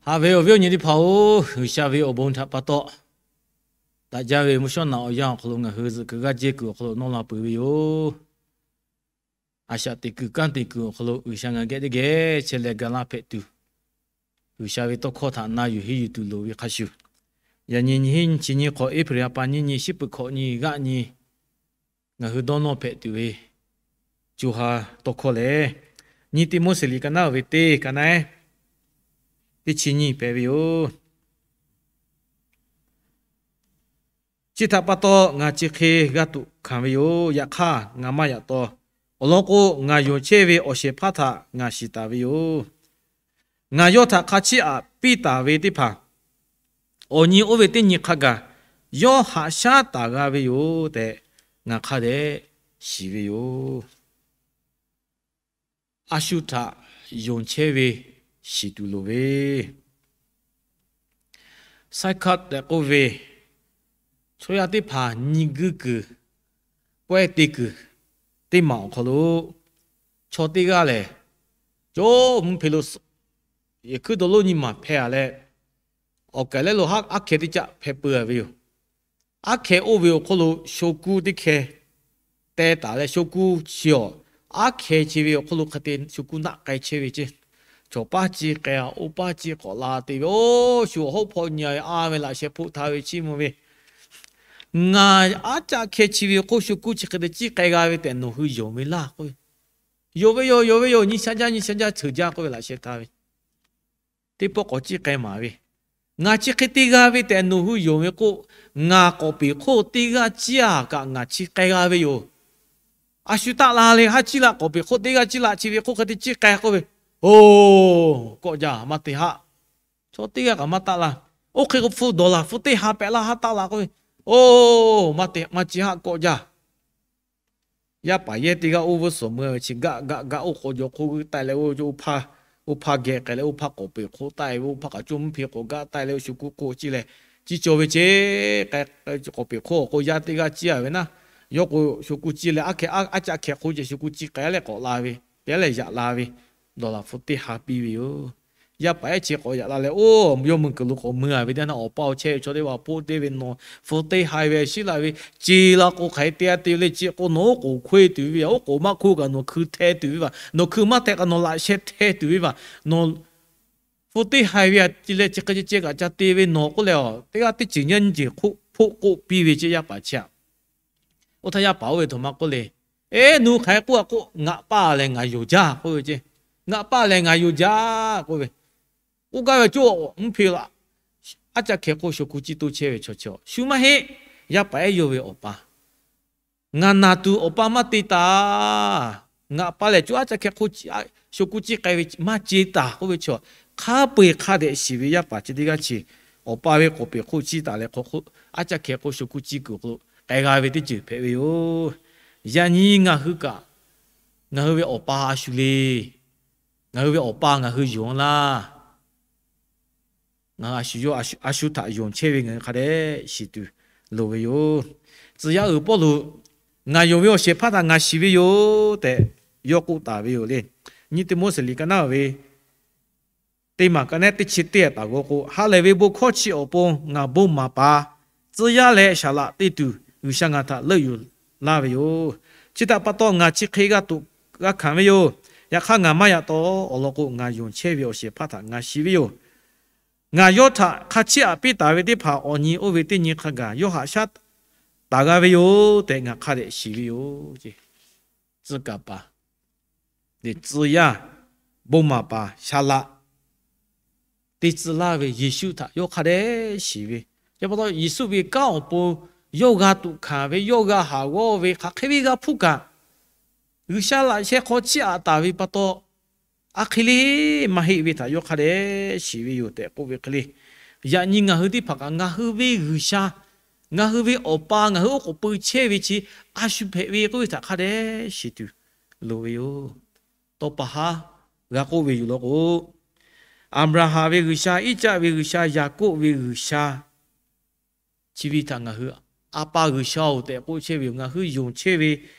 Haꞈ ve awˬ viˉ awˬ nyi teˇ hpaˍ-oˬ, G'uiˬsha ve awˬ bon htaꞈ pa taw, daꞈ jaˇ ve mvuhˇ shawˉ naꞈ awˬ yanˇ awˬ hk'aw lo ngaˬ hui zuhꞈ kuiˬ g'aˇ jehˇ kuiˬ awˬ hk'aw lo nawˇ la peuˬ ve yoˬ. A shaꞈ teꞈ kuiˬ kanˉ te kuiˬ awˬ hk'aw lo G'uiˬsha ngaˬ geh teˇ geh chehˇ leh ga laˇ hpehꞈ tuˬ, G'uiˬsha ve tawˇ hkawˇ htaꞈ na yuˬ henˇ yuˬ tuˬ loˍ ve hk'a shuˍ, yaꞈ nyi nyiˇ chi nyi hk'awꞈ April ha pa nyiˇ nyi shiˉ peuˬ hkawꞈ nyi g'aˆ nyi, ngaˬ hui dawˇ nawˇ hpehꞈ tuˬ ve co ha tawˇ hkawˇ lehˬ, nyiˇ Tiˆmoˉseˍ liꞈ ka naˉ ve teˇ ka naˉ teˇ chi nyiˇ hpehꞈ ve yoˬ. Chi htaꞈ pa taw ngaˬ chi hk'e g'a tuꞈ hkanˍ ve yoˬ. Yaꞈ hk'aˇ ngaˬ maˇ yaꞈ taw. Awˬ lawn k'o, ngaˬ yonˍ chehˇ ve awˬ shehˍ hpaˇ htaꞈ ngaˬ shiˍ taˍ ve yoˬ. Ngaˬ yawˇ htaꞈ hk'a chiˇ aꞈ piˇ taˍ ve teˇ hpaˍ, awˬ nyi oˇ ve teˇ nyi hk'a gaˬ yawˇ haꞈ shaˉ taˍ g'a ve yoˬ tehꞈ, ngaˬ hk'a dehꞈ shiˍ ve yoˬ. A shu htaꞈ yonˍ chehˇ ve shiˍ tuˬ loˍ ve, Saˍhkaˆ tehꞈ k'oˆ ve chaw yaˇ teˇ hpaˍ nyi guiˇ kuiˬ, pawehˇ te kuiˬ teˇ maˬ awˬ hk'aw lo, chaw teˇ g'aˇ lehˬ, co mvuhˇ hpe lo, yehˬ hkuiˉ dawˇ lonˉ nyi maˬ hpeh-a leh, awˬ kehˬ lehˉ lo haˉ aˉ hkeh teˇ caˆ hpeh peu-a ve yoˬ. Aˉ hkeh oˇ ve awˬ hk'oˆ lo sho kuˇ teˇ hkeh teh taˍ leh, sho kuˇ chi awˬ, aˉ hkeh chi ve awˬ hk'oˆ lo hk'e te sho kuˇ naˆ k'ai chehˇ ve ceˇ. Chaw paˇ ci k'ai-a, oˇ paˇ ci k'awꞈ la te ve, oˇ shu awˬ hoˆ hpawˇ nyi-a ve, a ve laꞈ sheh hpoˆ htaˇ ve chiˇ mvuh ve, ngaˬ aˉ caˆ hkeh chi ve awˬ hk'oˆ sho kuˇ chi hk'e te ciˇ k'ai g'a ve tehꞈ nawˬ hui yonˍ ve laˇ k'oˆ ve. Yonˍ ve yoˬ, yonˍ ve yoˬ, nyi sha jaˇ, nyi sha jaˇ, ceuˬ jaˇ k'oˆ ve laꞈ sheh htaˇ ve, teˇ pawˆ k'awꞈ ciˇ k'ai maˍ ve, ngaˬ chi hk'e te g'a ve tehꞈ nawˬ hui yonˍ ve k'o, ngaˬ k'awꞈ peˍ hk'oˆ teˇ g'aˇ ciˇ-a kaꞈ ngaˬ chi k'ai g'a ve yoˬ. A shu taˆ la le, haˉ ciˇ la, k'awꞈ peˍ hk'oˆ teˇ g'aˇ ciˇ la chi ve hk'oˆ hk'e te ciˇ k'ai k'oˆ ve, oˬ, kawˆ jaˇ, maˇ te haˆ. Chaw teˇ g'aˇ kaꞈ maˇ taˆ la. Oˇ hk'e k'o hpu dawˬ laˬ, hpu teˇ ha pehꞈ laˇ haˉ taˆ la k'oˆ ve, oˬ, maˇ te, maˇ ciˇ haˆ, kawˆ jaˇ. Yaˇ paˍ yehˇ teˇ g'aˇ oˇ vuhˇ suhˍ meuˇ ve chi gaˆ gaˆ gaˆ oˇ k'awꞈ jaw hk'oˆ g'uiˇ taˆ leh, oˇ hpaˇ geh k'ai leh, oˇ hpaˇ k'awꞈ peˍ hk'oˆ taˆ-e ve, oˇ hpaˇ kaꞈ coˇ mvuhˇ hpe k'awꞈ gaˆ taˆ-e leh, oˇ shu kuˇ k'oˆ ciˇ leh, ciˇ cawˇ ve ceˇ. K'awꞈ peˍ hk'oˆ awˬ k'o yaˇ teˇ g'aˇ ciˇ-a ve naˉ, yawˇ k'o sho kuˇ ciˇ leh, aˉ hkeh aˉ caˆ hkeh hk'oˆ ceh sho kuˇ ciˇ k'ai leh k'awꞈ la ve, pehˉ leh yaꞈ la ve, dawˬ laˬ hpu teˇ ha piˇ ve yoˬ. Yaˇ paˍ ehˉ chi k'awꞈ yaꞈ la leh, oˇ yawˇ meuˇ kuiˬ lo k'awꞈ mui-a ve teˇ naˉ, awˬ pa awˬ chehˇ ve chaw teˇ hpaˍ hpoˆ teˇ ve, nawˬ hpu teˇ ha ve shiˉ la ve, ce la k'o hk'aˬ hk'e te-a te le, ce k'o nawˬ oˉ k'oˍ hkoˇ-e tuˬ ve, oˉ k'oˍ maˇ hkoˇ kaꞈ nawˬ hkui hteh tuˬ ve vaˬ, nawˬ hkui maˇ hteh kaꞈ nawˬ laꞈ sheh hteh tuˬ ve vaˬ, nawˬ hpu teˇ ha ve-a te leh chi hk'e ceh ceh kaꞈ ca te ve nawˬ k'oˆ leh, teˇ g'aˇ teˇ ceuˬ nyaˇ nyi ceuˬ hpoˆ k'oˆ piˇ ve ceˇ yaˇ paˍ chi-a. Oˇ htaˇ yaˇ paˍ oˇ ve htaꞈ maˇ k'oˆ le. Eˬ, nawˬ hk'aˬ hk'e k'oˆ-a k'o, ngaˬ paˇ lehˬ ngaˬ yonˍ jaˇ k'oˆ ve ceˇ. Ngaˬ paˇ lehˬ ngaˬ yonˍ jaˇ k'oˆ ve, k'oˆ gaˇ ve cawˇ mvuhˇ hpe laˬ, aˉ caˆ hkeh hk'oˆ sho kuˇ ciˇ toˇ chehˇ ve chaw chi shu maˇ heˆ. Yaˇ paˍ ehˉ yawˇ ve awˬ pa, ngaˬ naˬ tuˬ awˬ pa maˇ te taˍ. Ngaˬ pa lehˬ co aˉ caˆ hkeh hk'oˆ sho kuˇ ciˇ k'ai ve maˇ ce taˍ k'oˆ ve chi, hk'a peu-eˬ hk'a dehꞈ shiˍ ve yaˇ paˍ chi teˇ g'aˇ chi, awˬ pa ve k'awꞈ peˍ hk'oˆ ciˇ taˍ leh, hk'aw hk'oˆ aˉ caˆ hkeh hk'oˆ sho kuˇ ciˇ kuiˬ awˬ hk'aw lo k'ai g'a ve teˇ ceuˬ hpehꞈ ve yoˬ. Yaꞈ nyi ngaˬ hui kaꞈ, ngaˬ hui ve awˬ pa a shu le. Ngaˬ hui ve awˬ pa ngaˬ hui yonˍ laˇ. Ngaˬ hui a shu yawˇ a shu htaꞈ yonˍ chehˇ ve ngaˬ hui hk'a dehꞈ shiˍ tuˬ loˍ ve yoˬ. Tcuh yaˇ uiˍ Pawˇluꞈ, ngaˬ yonˍ ve awˬ shehˍ hpaˇ htaꞈ ngaˬ shiˍ ve yoˬ tehꞈ yawˇ k'oˆ taˍ ve yoˬ le. Nyiˇ Tiˆmoˉseˍ liꞈ ka naˉ ve teˇ maˬ ka naˉ teˇ chi teˇ taˍ g'awˇ k'o, ha lehˬ ve bon hkawˇ chi awˬ pon ngaˬ bon maˍ paˍ tcuh yaˇ leh saˍlaꞈ te tuˬ G'uiˬsha ngaˬ htaꞈ leuˆ yuˬ laˇ ve yoˬ. Chi htaꞈ pa taw ngaˬ chi hk'e g'a tuꞈ g'a hkanˍ ve yoˬ. Yaꞈ hk'aˇ ngaˬ maˇ yaꞈ taw. Awˬ lawn k'o, ngaˬ yonˍ chehˇ ve awˬ shehˍ hpaˇ htaꞈ ngaˬ shiˍ ve yoˬ. Ngaˬ yawˇ htaꞈ hk'a chiˇ aꞈ piˇ taˍ ve teˇ hpaˍ awˬ nyi oˇ ve teˇ nyi hk'a gaˬ yawˇ haꞈ shaˉ taˍ g'a ve yoˬ tehꞈ ngaˬ hk'a dehꞈ shiˍ ve yoˬ. Tcuh kaˍ paˍ lehˬ tcuh yaˇ, bon maˍ paˍ, saˍlaꞈ te tcuh laˇ ve Yeˍsuˆ htaꞈ yawˇ hk'a dehꞈ shiˍ ve. Chi pa taw Yeˍsuˆ ve kanˉ awˬ pon yawˇ g'a tuꞈ hkanˍ ve, yawˇ g'a haˍ g'awˇ ve, hk'aˬ hk'e ve g'a hpuˇ kaꞈ, G'uiˬsha laꞈ sheh hk'aw chiˇ aꞈ taˍ ve pa taw, a hk'e le maˇ heˆ ve htaꞈ yawˇ hk'a dehꞈ shiˍ ve yoˬ tehꞈ k'oˆ ve hk'e le. Yaꞈ nyi ngaˬ hui teˇ hpaˍ kaꞈ ngaˬ hui ve G'uiˬsha, ngaˬ hui ve awˬ pa, ngaˬ hui oˉ k'oˍ pui chehˇ ve chi a shu hpehꞈ ve k'oˆ ve htaꞈ hk'a dehꞈ shiˍ tuˬ loˍ ve yoˬ. Tawˇ pa haˉ g'a k'oˆ ve yoˬ law k'o, Aˍbraˍhanˍ ve G'uiˬsha, Iˉcaˆ ve G'uiˬsha, Yaˍkoˆ ve G'uiˬsha, chi ve htaꞈ ngaˬ hui a pa G'uiˬsha-oˬ tehꞈ k'oˆ chehˇ ve yoˬ. Ngaˬ hui yonˍ chehˇ ve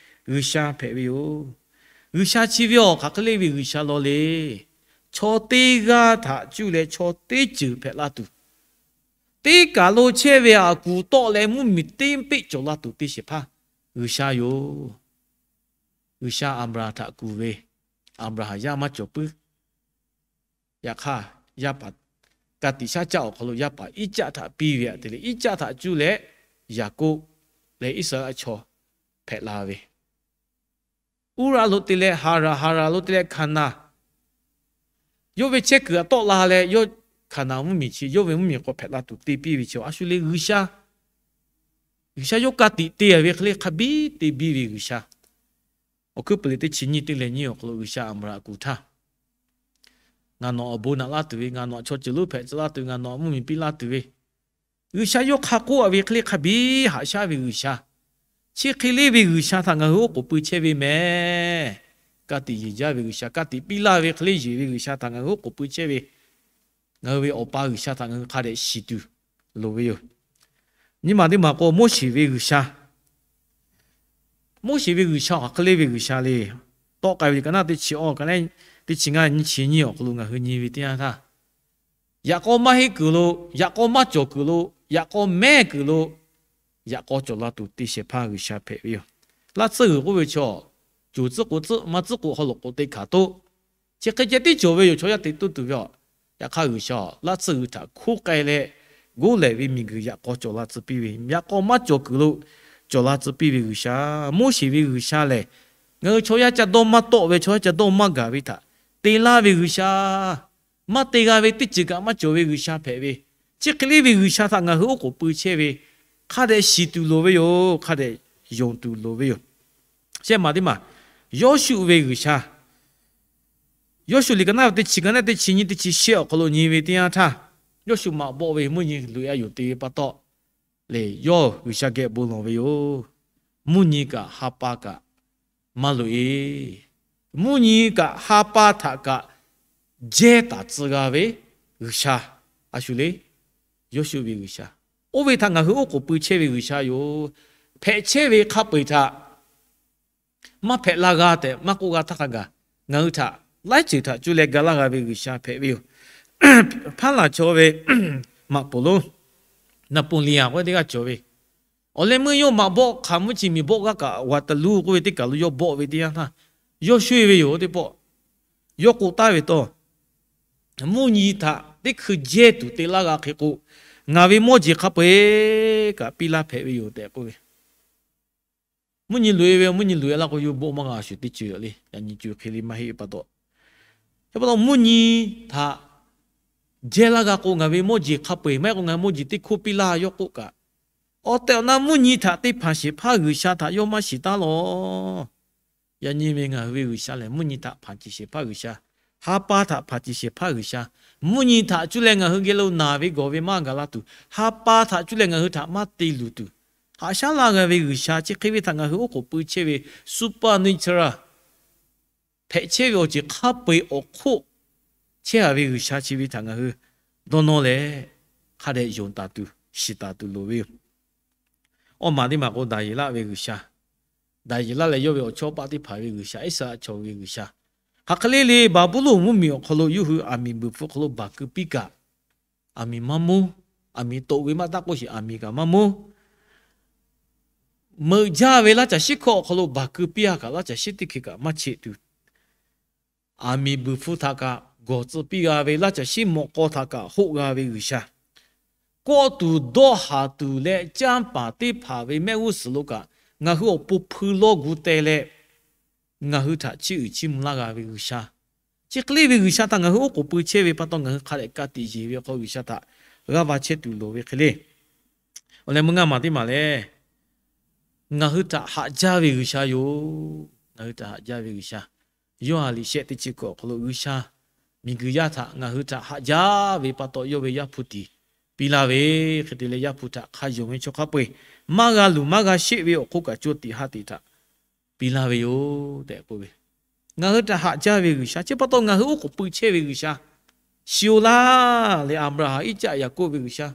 G'uiˬsha hpehꞈ ve yoˬ. G'uiˬsha chi ve awˬ hk'aˬ hk'e le ve G'uiˬsha law le. Chaw teˇ g'aˇ htaꞈ cuˇ leh chaw teˇ ceuˬ hpehꞈ la tuˬ, teˇ kaˬ lo chehˇ ve a kuˬ tawˆ leh mvuhˇmiˬ teˇ peˆ cawˬ la tuˬ te shehˍ hpaˇ G'uiˬsha yoˬ. G'uiˬsha Aˍbraˍhanˍ htaꞈ kuˬ ve, Aˍbraˍhanˍ yaˇ maˇ cawˬ puiˉ. Yaꞈ hk'aˇ, yaˇ paˍ ka tiꞈ shaˉ caˆ awˬ hk'aw lo yaˇ paˍ Iˉcaˆ htaꞈ piˇ ve aꞈ te leh, Iˉcaˆ htaꞈ cuˇ leh Yaˍkoˆ leh Iˉsaˍreˍlaˆ chaw hpehꞈ la ve. Uˉraˆ lo te leh Haˍraˍ, Haˍraˍ lo te leh Hkaˍnanˍ, yawˇ ve chehˇ kuiˬ aꞈ tawˆ la leh, yawˇ Hkaˍnanˍ mvuhˇmiˬ chi yawˇ ve mvuhˇmiˬ k'awꞈ hpehꞈ la tuˬ te piˇ ve chi, a shu le G'uiˬsha, G'uiˬsha yawˇ ka tiꞈ te ve hk'e le hk'a biˇ te biˇ ve G'uiˬsha. Awˬ hkuiˉ puiˍ liꞈ teˇ chi nyiˇ teˇ leh nyiˇ awˬ hk'aw lo G'uiˬsha Aˍbraˍhanˍ kuˬ htaˇ, ngaˬ nawˬ aꞈ bon naꞈ laˇ tuˬ ve, ngaˬ nawˬ aꞈ chaw ceuˬ lonˉ hpehꞈ tcuh laˇ tuˬ ve, ngaˬ nawˬ aꞈ mvuhˇmiˬ piˇ laˇ tuˬ ve, G'uiˬsha yawˇ hk'a k'oˆ a ve hk'e le hk'a biˇ haꞈ shaˉ ve G'uiˬsha, chi hk'e le ve G'uiˬsha htaꞈ ngaˬ hui oˉ k'oˍ pui chehˇ ve mehˍ. Ka tiꞈ yeˬ jaˇ ve G'uiˬsha, ka tiꞈ piˇ laˇ ve hk'e le yeˬ ve G'uiˬsha htaꞈ ngaˬ hui oˉ k'oˍ pui chehˇ ve, ngaˬ hui ve Awˬ pa G'uiˬsha htaꞈ ngaˬ hui hk'a dehꞈ shiˍ tuˬ loˍ ve yoˬ. Nyi maˬ teˇ maˬ k'o, Moˉseˍ ve G'uiˬsha, Moˉseˍ ve G'uiˬsha hk'aˬ hk'e le ve G'uiˬsha le. Tawˆ k'ai ve liꞈ ka naˆ teˇ chi awˇ ka naˆ teˇ chi ngaˇ nyi chi nyiˇ awˬ hk'aw lo ngaˬ hui nyi ve teˇ yanˇ htaˇ, yaꞈ k'aw maˇ heˆ kuiˬ lo, yaꞈ k'aw maˇ cawˬ kuiˬ lo, yaꞈ k'aw mehˉ kuiˬ lo, yaꞈ k'aw cawˬ la tuˬ te shehˍ hpaˇ G'uiˬsha hpehꞈ ve yoˬ. Laˇ tsuhˇ g'uiˬ k'oˆ ve chaw, coˬ tcuhˉ k'o tcuhˉ, maˇ tcuhˉ k'o haw loꞈ k'oꞈ te hkanˍ toˆ, chi hk'e ceh tiˉ cawˬ ve yoˬ. Chaw yaˇ te tuˉ tuˬ ve a. Yaꞈ hk'aˇ G'uiˬsha laˇ tsuhˇ g'uiˬ htaꞈ hkoˉ k'ai leh, goˉ lehˬ ve miˬguiˬ yaꞈ k'aw cawˬ la tcuh piˇ ve, yaꞈ k'aw maˇ cawˬ kuiˬ lo cawˬ la tcuh piˇ ve G'uiˬsha, Moˉseˍ ve G'uiˬsha lehˬ, ngaˬ hui chaw yaˇ ca dawˇ maˇ tawˆ ve, chaw yaˇ ca dawˇ maˇ gaˬ ve htaꞈ te laˇ ve G'uiˬsha, maˇ te g'a ve teˇ ceuˬ kaꞈ maˇ cawˬ ve G'uiˬsha hpehꞈ ve, chi hk'e le ve G'uiˬsha htaꞈ ngaˬ hui oˉ k'oˍ pui chehˇ ve, hk'a dehꞈ shiˍ tuˬ loˍ ve yoˬ. Hk'a dehꞈ yonˍ tuˬ loˍ ve yoˬ. Shehˆ maˬ teˇ maˬ, Yawˇshuˆ ve G'uiˬsha. Yawˇshuˆ liꞈ ka naˆ teˇ chi ka naˆ teˇ chi nyiˇ teˇ chi shehˆ awˬ hk'aw lo nyi ve teˇ yanˇ htaˇ, Yawˇshuˆ maꞈ bawˆ ve mvuhˇ nyi loꞈ e a yoˬ te ve pa taw, lehˬ yawˇ G'uiˬsha geh bon lawˬ ve yoˬ. Mvuhˇ nyi kaꞈ ha pa kaꞈ maˇ loꞈ e. Mvuhˇ nyi kaꞈ ha pa htaꞈ kaꞈ jehˇ taˍ tcuh g'a ve G'uiˬsha, a shu le, Yawˇshuˆ ve G'uiˬsha. Oˇ ve htaꞈ ngaˬ hui oˉ k'oˍ pui chehˇ ve G'uiˬsha yoˬ. Hpehꞈ chehˇ ve hk'a peu-eˬ htaꞈ maˇ hpehꞈ laˇ g'a tehꞈ maˇ k'oˆ g'a htaˇ hk'a gaˬ, ngaˬ hui htaꞈ laiˉ ceuˬ htaꞈ cuˇ leh ga laˇ g'a ve G'uiˬsha hpehꞈ ve yoˬ. Hpaˉ laˬ chaw ve maꞈ poˍ lonˉ, Naˍpoˍleˍaˍ k'oˆ ve teˇ g'aˇ cawˬ ve, awˬ leh meuˇ yawˇ maꞈ bawˆ hk'aˬ mvuhˇ chi miˬ bawˆ g'aˇ kaꞈ Waˍtaˍluˇ k'oˆ ve teˇ kaˬ lo yawˇ bawˆ ve teˇ yanˇ htaˇ, yawˇ shu e ve yoˬ teˇ pawˆ. Yawˇ k'oˆ taˍ ve taw, mvuhˇ nyi htaꞈ teˇ hkui jehˇ tuˬ te laˇ g'a hk'e k'o, ngaˬ ve mawˇ jeˬ hk'a peu-eˬ kaꞈ piˇ laˇ hpehꞈ ve yoˬ tehꞈ k'oˆ ve. Mvuhˇ nyi loꞈ e ve, mvuhˇ nyi loꞈ e laˇ k'o, yawˇ bawˆ maˇ g'a shuˍ teˇ ceuˬ le. Yaꞈ nyi co hk'e le maˇ heˆ ve pa taw, pa taw mvuhˇ nyi htaꞈ jehˇ laˇ g'a k'o, ngaˬ ve mawˇ jeˬ hk'a peu-eˬ maˇ heˆ k'o, ngaˬ ve mawˇ jeˬ teˇ hkoˇ piˇ laˇ yawˇ k'oˆ kaꞈ, awˬ tehˬ awˬ na mvuhˇ nyi htaꞈ te hpanˍ shehˍ hpaˇ G'uiˬsha htaꞈ yawˇ maˇ shiˍ taˉ lawˬ. Yaꞈ nyi ve ngaˬ hui ve G'uiˬsha lehˬ, mvuhˇ nyi htaꞈ hpanˍ ceˬ shehˍ hpaˇ G'uiˬsha, ha pa htaꞈ hpanˍ ceˬ shehˍ hpaˇ G'uiˬsha, mvuhˇ nyi htaꞈ cuˇ leh ngaˬ hui geh lo naˬ ve gawˬ ve maˇ gaˬ la tuˬ, ha pa htaꞈ cuˇ leh ngaˬ hui htaꞈ maˇ te luˬ tuˬ, haꞈ shaˉ laˇ g'a ve G'uiˬsha chi hk'e ve htaꞈ ngaˬ hui oˉ k'oˍ pui chehˇ ve supernatural hpehꞈ chehˇ ve awˬ ceuˬ hk'a peu-eˬ awˬ hk'oˆ chehˇ a ve G'uiˬsha chi ve htaꞈ ngaˬ hui dawˇ nawˇ leh hk'a dehꞈ yonˍ taˍ tuˬ shiˍ taˍ tuˬ loˍ ve yoˬ. Awˇ maˬ teˇ maˬ k'o, Daˍyeˍlaˆ ve G'uiˬsha. Daˍyeˍlaˆ lehˬ yawˇ ve awˬ chawˇ paˆ teˇ hpaˍ ve G'uiˬsha, Iˉsaˍreˍlaˆ chaw ve G'uiˬsha. Hk'aˬ hk'e le le Baˍbuˍlonˍ mvuhˇmiˬ awˬ hk'aw lo yawˇ hui aˬ miˍ buiˬ hpfuh hk'aw lo baˬ keu piˇ kaꞈ, aˬ miˍ maˇ mawˇ, aˬ miˍ toꞈ ve maˇ taˇ k'oˆ sheˍ, aˬ miˍ kaꞈ maˇ mawˇ. Meuꞈ jaˇ ve laˇ caˬ shiˉ hkawˇ awˬ hk'aw lo baˬ keu piˇ a kaꞈ, laˇ caˬ shiˉ teˇ hkeh kaꞈ maˇ cheꞈ tuˬ, aˬ miˍ buiˬ hpfuh htaꞈ kaꞈ gawˬ tcuh piˇ g'a ve, laˇ caˬ shiˉ mawꞈ k'aw htaꞈ kaꞈ hoˆ g'a ve G'uiˬsha, kawˆ tuˬ dawˇ haˍ tuˬ leh canˇ paˍ teˇ hpaˍ ve mehˆ g'uˇ suhˍ lo kaꞈ ngaˬ hui awˬ pon hpui lawˇ gu teh leh, ngaˬ hui htaꞈ chiˇ uiˍ chiˇ mvuh laˇ g'a ve G'uiˬsha, chi hk'e le ve G'uiˬsha htaꞈ ngaˬ hui oˉ k'oˍ pui chehˇ ve pa taw, ngaˬ hui hk'a dehꞈ ka tiꞈ yeˬ ve hk'aw G'uiˬsha htaꞈ g'aˇ va chehˇ tuˬ loˍ ve hk'e le. Awˬ leh meuˇ ngaˇ maˬ teˇ maˬ lehˬ, ngaˬ hui htaꞈ haꞈ jaˇ ve G'uiˬsha yoˬ. Ngaˬ hui htaꞈ haꞈ jaˇ ve G'uiˬsha, Yoˇhanˬ liꞈ shehˆ teˇ chi hkawꞈ awˬ hk'aw lo G'uiˬsha miˬguiˬ yaˇ htaꞈ ngaˬ hui htaꞈ haꞈ jaˇ ve pa taw, yawˇ ve Yaˇ hpu tiˍ piˇ laˇ ve, hk'e te leh Yaˇ hpu htaꞈ hk'a yonˍ ve chaw hk'a peu-eˬ maˇ g'a luˬ maˇ g'a sheˆ ve awˬ hk'oˆ kaꞈ co tiꞈ ha tiꞈ htaꞈ piˇ laˇ ve yoˬ tehꞈ k'oˆ ve. Ngaˬ hui htaꞈ haꞈ jaˇ ve G'uiˬsha chi pa taw, ngaˬ hui oˉ k'oˍ pui chehˇ ve G'uiˬsha, shiˍ-oˬ laˇ leh Aˍbraˍhanˍ, Iˉcaˆ, Yaˍkoˆ ve G'uiˬsha,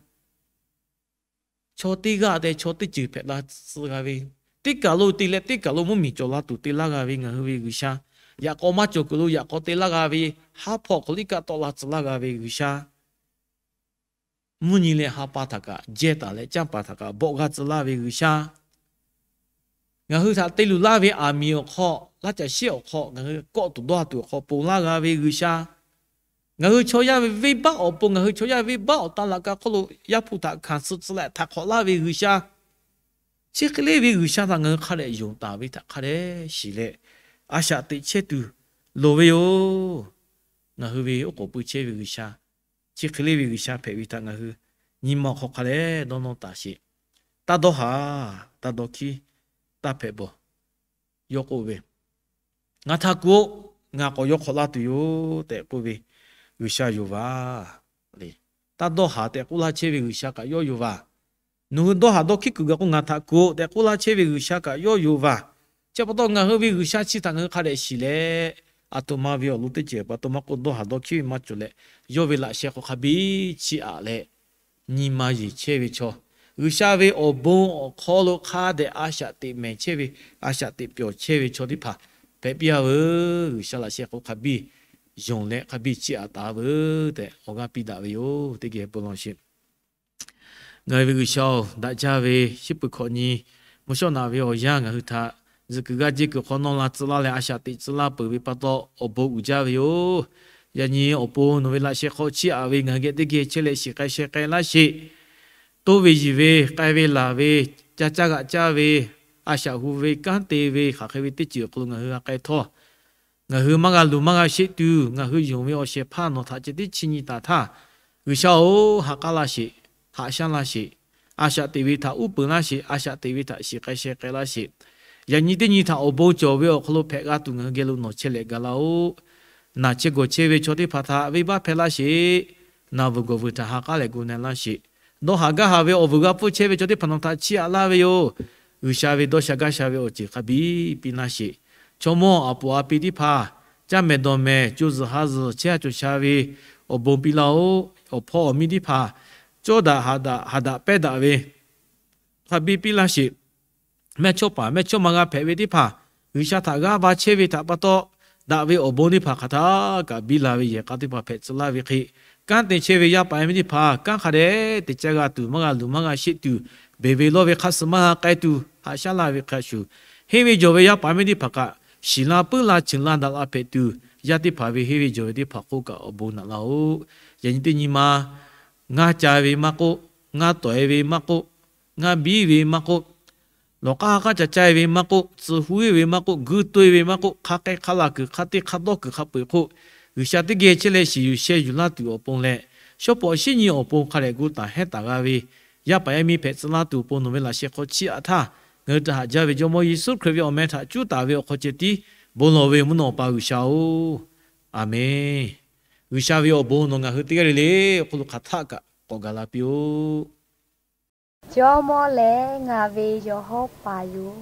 chaw teˇ g'aˇ tehꞈ chaw teˇ ceuˬ hpehꞈ la tcuh g'a ve, teˇ kaˬ lo te leh teˇ kaˬ lo mvuhˇmiˬ cawˬ la tuˬ te laˇ g'a ve ngaˬ hui ve G'uiˬsha, Yaꞈ k'aw maˇ cawˬ kuiˬ lo yaꞈ k'aw te laˇ g'a ve, haˉ hpawˇ hk'aw liˇ kaˆ tawˆ la tcuh laˇ g'a ve G'uiˬsha, mvuhˇ nyi leh ha pa htaꞈ kaꞈ, jehˇ taˍ leh canˇ paˍ htaꞈ kaꞈ bawˆ g'aˇ tcuh laˇ ve G'uiˬsha, ngaˬ hui htaꞈ te luˬ laˇ ve aˬ miˍ awˬ hk'aw, laˇ caˬ sheˉ awˬ hk'aw, ngaˬ hui kawˆ tuˬ dawˇ ha tuˬ awˬ hk'aw ponˬ laˇ g'a ve G'uiˬsha, ngaˬ hui chaw yaˇ ve venˇbaˆ awˬ pon, ngaˬ hui chaw yaˇ ve venˇbaˆ awˬ tan laꞈ ka hk'oˆ lo Yaˇ hpu htaꞈ hkanˍ suh tcuh leh htaꞈ hk'awꞈ laˇ ve G'uiˬsha, chi hk'e le ve G'uiˬsha htaꞈ ngaˬ hui hk'a dehꞈ yonˍ taˍ ve htaꞈ hk'a dehꞈ shiˍ leh, a shaꞈ teꞈ chehˇ tuˬ loˍ ve yoˬ. Ngaˬ hui ve oˉ k'oˍ pui chehˇ ve G'uiˬsha, chi hk'e le ve G'uiˬsha hpehꞈ ve htaꞈ ngaˬ hui nyi ma awˬ hk'aw hk'a dehꞈ dawˇ nawˇ taˍ sheˍ. Taˇ dawˇ haˍ, taˇ dawˇ hkiˉ, taˇ hpehꞈ bawˬ. Yawˇ k'oˆ ve, Ngaˬ htaꞈ kuˬ-oꞈ, ngaˬ k'awꞈ yawˇ hk'awꞈ laˇ tuˬ yoˬ tehꞈ k'oˆ ve G'uiˬsha yoˬ vaˬ. Taˇ dawˇ haˍ tehꞈ k'oˆ laˇ chehˇ ve G'uiˬsha kaꞈ yawˇ yoˬ vaˬ. Nawˬ hui dawˇ haˍ dawˇ hkiˉ kuiˬ gaˬ k'o, ngaˬ htaꞈ kuˬ-oꞈ tehꞈ k'oˆ laˇ chehˇ ve G'uiˬsha kaꞈ yawˇ yoˬ vaˬ. Chi pa taw ngaˬ hui ve G'uiˬsha chi htaꞈ ngaˬ hui hk'a dehꞈ shiˍ leh, aˬ htoꞈ ma ve awˬ lawn teˇ ceuˬ pa taw maˇ k'oˆ, dawˇ haˍ dawˇ hkiˉ ve maˇ cawˬ leh, yawˇ ve laꞈ sheh hk'aw hk'a biˇ chiˇ aꞈ leh, nyi ma yeˬ chehˇ ve chaw, G'uiˬsha ve awˬ bon awˬ hk'aw lo hk'a dehꞈ a shaꞈ teꞈ mehˍ chehˇ ve, a shaꞈ teꞈ pyawˬ chehˇ ve chaw teˇ hpaˍ hpehꞈ piˇ-a veuˬ. G'uiˬsha laꞈ sheh hk'aw hk'a biˇ yonˍ leh hk'a biˇ chiˇ aꞈ taˍ veuˬ tehꞈ awˬ g'aˇ piˇ daꞈ ve yoˬ. Teˇ geh bon lawˬ sheˍ. Ngaˬ hui ve G'uiˬsha-oˬ, daꞈ jaˇ ve shiˉ peuˬ hkawꞈ nyi mvuhˇ shawˉ naꞈ ve awˬ yanˇ ngaˬ hui htaꞈ zuhꞈ kuiˬ g'aˇ jehˇ kuiˬ hk'aw nawˇ la tcuh laˇ leh a shaꞈ teꞈ tcuh laˇ peuˬ ve pa taw awˬ bon uiˍ jaˇ ve yoˬ. Yaꞈ nyi awˬ pon nawˬ ve laꞈ sheh hk'aw chiˇ aꞈ ve ngaˬ hui geh teˇ geh chehˇ leh shiˍ k'ai sheh k'ai laˇ sheˍ. Toˇ ve yiˬ ve, k'ai ve laˬ ve, ca caˇ g'aꞈ caˇ ve, a shaꞈ hu ve, kanˉ te ve, hk'aˬ hk'e ve teˇ ceuˬ awˬ hk'aw lo ngaˬ hui g'a k'ai htawˇ, ngaˬ hui maˇ g'a luˬ maˇ g'a sheˆ tuˬ, ngaˬ hui yonˍ ve awˬ shehˍ hpaˇ nawˬ htaꞈ ceh tiˉ chiˇ nyi taˍ htaˇ, G'uiˬsha-oˬ, ha k'aˉ laˇ sheˍ, haꞈ shaˉ laˇ sheˍ. A shaꞈ teꞈ ve htaꞈ uˉ peunˍ laˇ sheˍ. A shaꞈ teꞈ ve htaꞈ shiˍ k'ai sheh k'ai laˇ sheˍ. Yaꞈ nyi teˇ nyi htaꞈ awˬ bon cawˬ ve awˬ hk'aw lo hpehꞈ g'a tuˬ ngaˬ hui geh lo nawˬ chehˇ leh gaˬ laˇ-oˆ. Naˬ chehˇ gawˬ chehˇ ve chaw teˇ hpaˍ htaꞈ venˇbaˆ hpehˇ laˇ sheˍ. Naˬ veuˬ gawˬ veuˬ htaꞈ ha k'aˉ leh gu na laˇ sheˍ. Dawˇ haˍ gaˇ haˍ ve awˬ vuiˬ g'a pfuhˇ chehˇ ve chaw teˇ hpaˍ nawˬ htaꞈ chiˇ aꞈ laˇ ve yoˬ. G'uiˬsha ve dawˇ sha gaˇ sha ve awˬ ceuˬ hk'a biˇ piˇ laˇ sheˍ. Chaw mawˇ aˬ puˍ a pi teˇ hpaˍ, caˇ mehˍ dawˬ mehˍ, co zuhˬ ha zuhˬ, chehˇ ha cawˬ sha ve awˬ bon piˇ laˇ-oˆ. Awˬ hpawˇ awˬ miˇ teˇ hpaˍ, cawˇ daꞈ haꞈ daꞈ haꞈ daꞈ pehˇ daꞈ ve hk'a biˇ piˇ laˇ sheˍ. Mehˇchawˇ paˍ mehˇchawˇma g'a hpehꞈ ve teˇ hpaˍ, G'uiˬsha htaꞈ g'aˇ va chehˇ ve htaꞈ pa taw, daꞈ ve awˬ bon teˇ hpaˍ hk'aˬ htaˇ kaꞈ biˇ la ve yehˬ k'a teˇ hpaˍ hpehꞈ tcuh laˇ ve hk'e, kanˉ te chehˇ ve yaˇ paˍ yaˇ miˇ teˇ hpaˍ kanˉ hk'a dehꞈ te caˇ g'a tuˬ, maˇ g'a luˬ maˇ g'a sheˆ tuˬ, beˬ ve lawˇ ve hk'a suh maˇ g'a k'ai tuˬ, haꞈ shaˉ laˇ ve hk'a shuˍ, henˇ ve jawˬ ve yaˇ paˍ yaˇ miˇ teˇ hpaˍ kaꞈ shiˍ la puiˉ la ceuˬ la daꞈ la hpehꞈ tuˬ, yaˇ teˇ hpaˍ ve henˇ ve jawˬ ve teˇ hpaˍ hk'oˆ kaꞈ awˬ bon naꞈ laˇ-oˆ. Yaꞈ nyi teˇ nyi ma, ngaˇ ca ve maˇ k'oˆ, ngaˇ tawˍ-e ve maˇ k'oˆ, ngaˇ biˉ ve maˇ k'oˆ, lawˬ k'aˇ ha k'aˉ ca caˇ-e ve maˇ k'oˆ, tcuh huˉ-e ve maˇ k'oˆ, guiˇ toˇ-e ve maˇ k'oˆ, hk'a k'ai hk'a laˬ kuiˬ, hk'a te hk'a dawˇ kuiˬ hk'a peu-eˬ hk'oˆ, G'uiˬsha teˇ geh chehˇ leh shiˍ yuˬ sheh yuˬ laˇ tuˬ awˬ pon leh, shawˉ pawˍ shiˉ nyi awˬ pon hk'a dehꞈ gu taˍ hehnˇ taˍ g'a ve yaˇ paˍ yaˇ miˇ hpehꞈ tcuh laˇ tuˬ awˬ pon nawˬ ve laꞈ sheh hk'aw chiˇ aꞈ htaˇ, ngaˬ hui htaꞈ haꞈ jaˇ ve Jawˇmawˇ Yeˍsuˆ Hkriꞈ ve awˬ meh htaꞈ cuˉ taˍ ve awˬ hk'aw ceh tiˉ bon lawˬ ve mvuhˇ naw pa G'uiˬsha-oˬ, Aˍmenˍ. G'uiˬsha ve awˬ bon nawˬ ngaˬ hui teˇ g'aˇ le le awˬ hk'aw lo hk'aˬ htaˆ kaꞈ k'awꞈ gaˬ la piˇ-oˆ. Jawˇmawˇ leh ngaˬ ve yawˬ hawˉ paˍ yoˬ.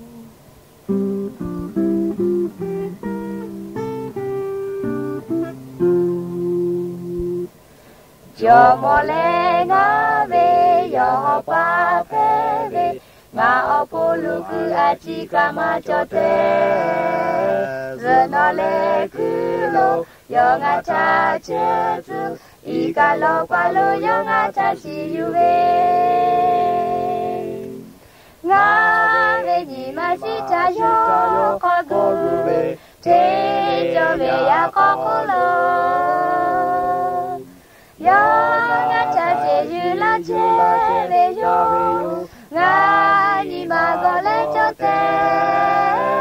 Jawˇmawˇ leh ngaˬ ve yawˬ hawˉ paˍ hpehꞈ ve, ngaˬ awˬ pon luˬ kuiˬ a ciˉ kaꞈ maˇ cawˬ tehꞈ, zuhꞈ nawˉ leh kuiˬ lo yawˇ ngaˬ ca chehˇ tcuh, iˉ kaˆ lawˬ paˍ lo yawˇ ngaˬ ca shiˍ yuˬ ve, ngaˬ ve nyi ma ciˉ ca yawˇ k'awꞈ gu ve, hteˇ cawˇ ve yaꞈ k'aw hk'oˆ lo yawˇ ngaˬ ca sheˍ yuˬ laˇ chehˇ ve yoˬ. Ngaˬ nyi ma g'awˬ leh cawˬ tehꞈ,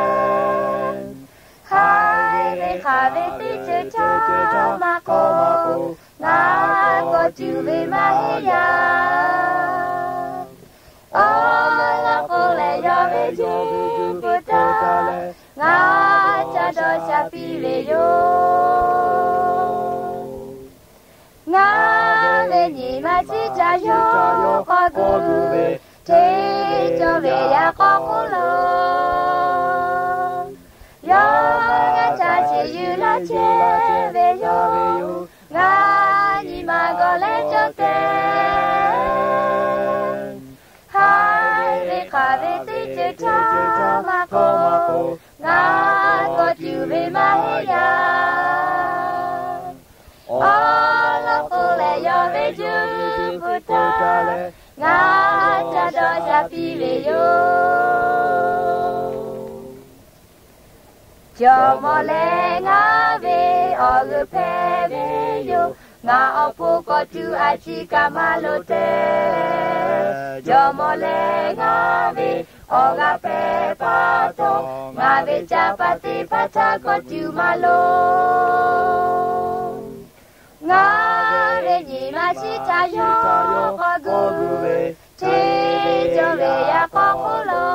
haiˬ ve hk'aˬ ve teˇ ceuˬ htaꞈ maˇ k'oˆ, ngaˬ k'awꞈ tuˬ ve maˇ heˆ yaˇ. Awˬ laꞈ k'oˍ leh yawˇ ve juˇ pui taˍ leh, ngaˬ ca dawˇ sha piˇ ve yoˬ. Ngaˬ ve nyi ma ciˉ ca yawˇ k'awꞈ gu ve, hteˇ cawˇ ve yaꞈ k'aw hk'oˆ lo yawˇ ngaˬ ca sheˍ yuˬ laˇ chehˇ ve yoˬ. Ngaˬ nyi ma g'awˬ leh cawˬ tehꞈ, haiˬ ve hk'aˬ ve teˇ ceuˬ htaꞈ maˇ k'oˆ, ngaˬ k'awꞈ tuˬ ve maˇ heˆ sha piˇ ve yoˬ. Jawˇmawˇ leh ngaˬ ve awˬ g'euˆ hpehꞈ ve yoˬ. Ngaˬ awˬ pon kawꞈ tuˬ a ciˉ kaꞈ maˇ loˍ tehꞈ. Jawˇmawˇ leh ngaˬ ve awˬ g'aˇ hpehꞈ pa taw, ngaˬ ve caˇ pa teˇ hpaˍ htaꞈ kawꞈ tuˬ maˇ loˍ. Ngaˬ ve nyi ma chi htaꞈ yawˇ k'awꞈ gu ve, hteˇ cawˇ ve yaꞈ k'aw hk'oˆ lo,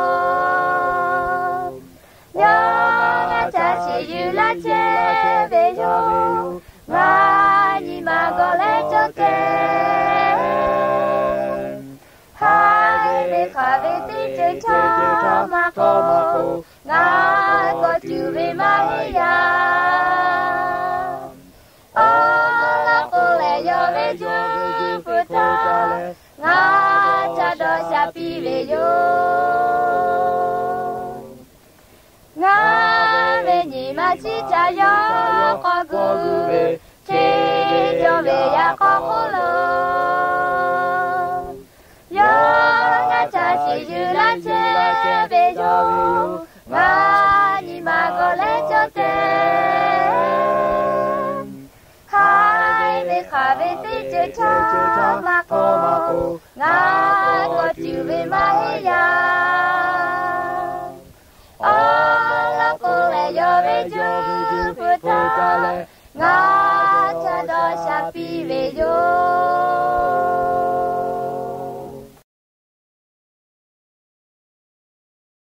yawˇ ngaˬ htaꞈ chiˇ yuˬ laˇ chehˇ ve yoˬ. Ngaˬ nyi ma g'awˬ leh cawˬ tehꞈ, haiˬ ve hk'aˬ ve teˇ ceuˬ htaꞈ maˇ k'oˆ, ngaˬ kawꞈ tuˬ ve maˇ heˆ yaˇ. Awˬ lawn k'o lehˬ, yawˇ ve juˇ pui htaꞈ ngaˬ ca dawˇ sha piˇ ve yoˬ. Ngaˬ ve nyi ma chi htaꞈ yawˇ k'awꞈ gu ve, hteˇ cawˇ ve yaꞈ k'aw hk'oˆ lo, yawˇ ngaˬ htaꞈ chiˇ yuˬ laˇ chehˇ ve yoˬ. Ngaˬ nyi ma g'awˬ leh cawˬ tehꞈ, haiˬ ve hk'aˬ ve teˇ ceuˬ htaꞈ maˇ k'oˆ, ngaˬ kawꞈ tuˬ ve maˇ heˆ yaˇ. Awˬ lawn k'o lehˬ, yawˇ ve juˇ pui htaꞈ ngaˬ ca dawˇ sha piˇ ve yoˬ.